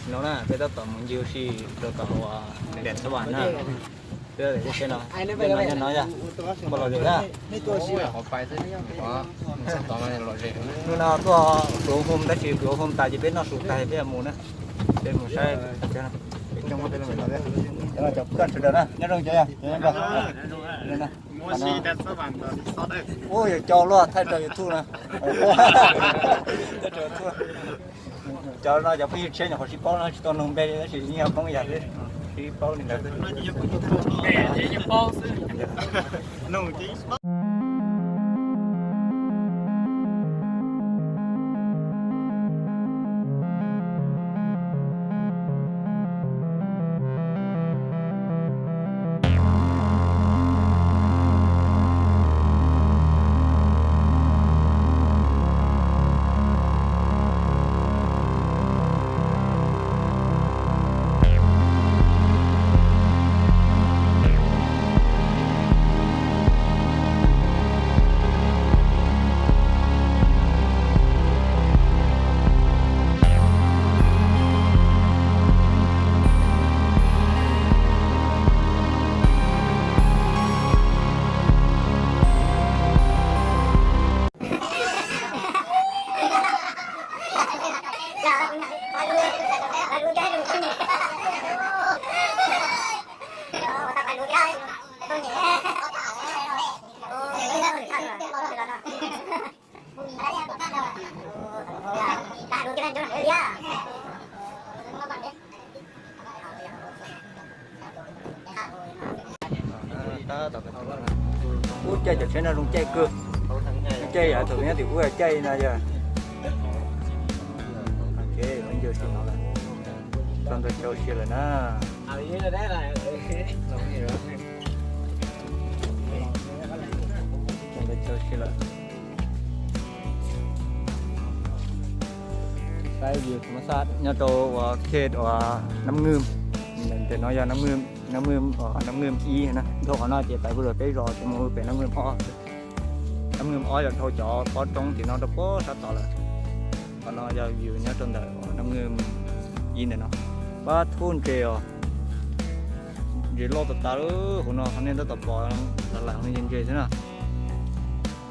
No na, peb tab tom mus ncig ua si rau tom uas Daim Xab Vam na. Peb daim teb no, peb no nyob no yog, npaj los lawm na. Hnub no tuaj pluav hoo tab sis pluav hoo tas ces peb noj su tas peb mus na. Peb mus saib cov coob, peb cov koj sawv daws na, nyob zoo cov yog. Ub, yog cov luaj thaij rau YouTube na. Thaij rau YouTube. Cov no cov phooj ywg tshiab nyuam qhuav sib paub no tsis tau nug npe li tab sis yeej yog phooj ywg thiab, sib paub li ntawd. Ub, caij cov tsheb no zoo caij kawg. Caij yam thaum nyob tim ub caij no yog. Ncw si no lawm, tau ntawd caum si lawm na. Tau ntawd caum si lawm. Saib view thas mas xaj nyob rau uas khe uas Nab Nwj, ntawm no yog Nab Nwj, Nab Nwj ib na, dhau qhov no ces pais hu lawm peb zos ces mus pem Nab Nwj ob. Nab Nwj ob yog dhau cov pob roob tim no rau pob sab tod lawm. Qhov no yog view nyob rau ntawm uas Nab Nwj ib ntawm no. Pab thub ntses os, ntses loj tas tas lawm hauv no, qhov nej tab tom pom lam lam ntses ntses xwb na.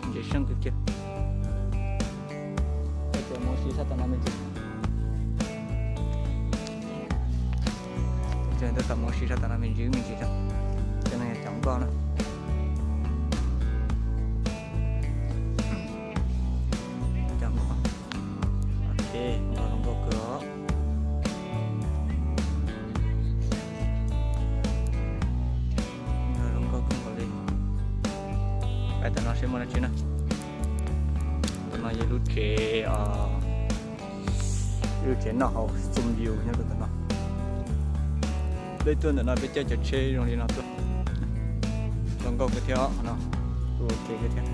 Ntses seej kawg kiag. Tab tom mus ua si sab tom no me ntsis. Tab tom mus ua si sab tom no me ntsis me ntsis tso. Cov no yog cov nkoj na. Cov nkoj. Ok, nkoj zoo nkauj kawg os. Nkoj zoo nkauj kawg nkaus li. Pais tom no seb muaj dab tsi na. Tom no yog lub tsev, lub tsev noj haus xum view nyob rau tom no. Peb tuaj ntawm no peb caij cov tsheb zoo li no tuaj. Zoo nkauj kawg thiab os no. Ok kawg thiab.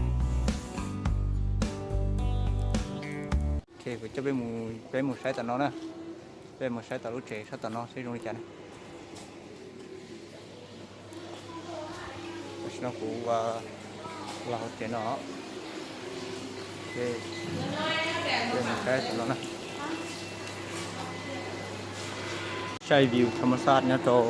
Ok, kuv coj peb mus, peb mus saib tom no na. Peb mus saib tom lub tsev sab tom no seb zoo li cas na. Tam sim no kuv los hauv tsev no. Peb mus saib tom no na. Saib view thas mas xaj nyob rau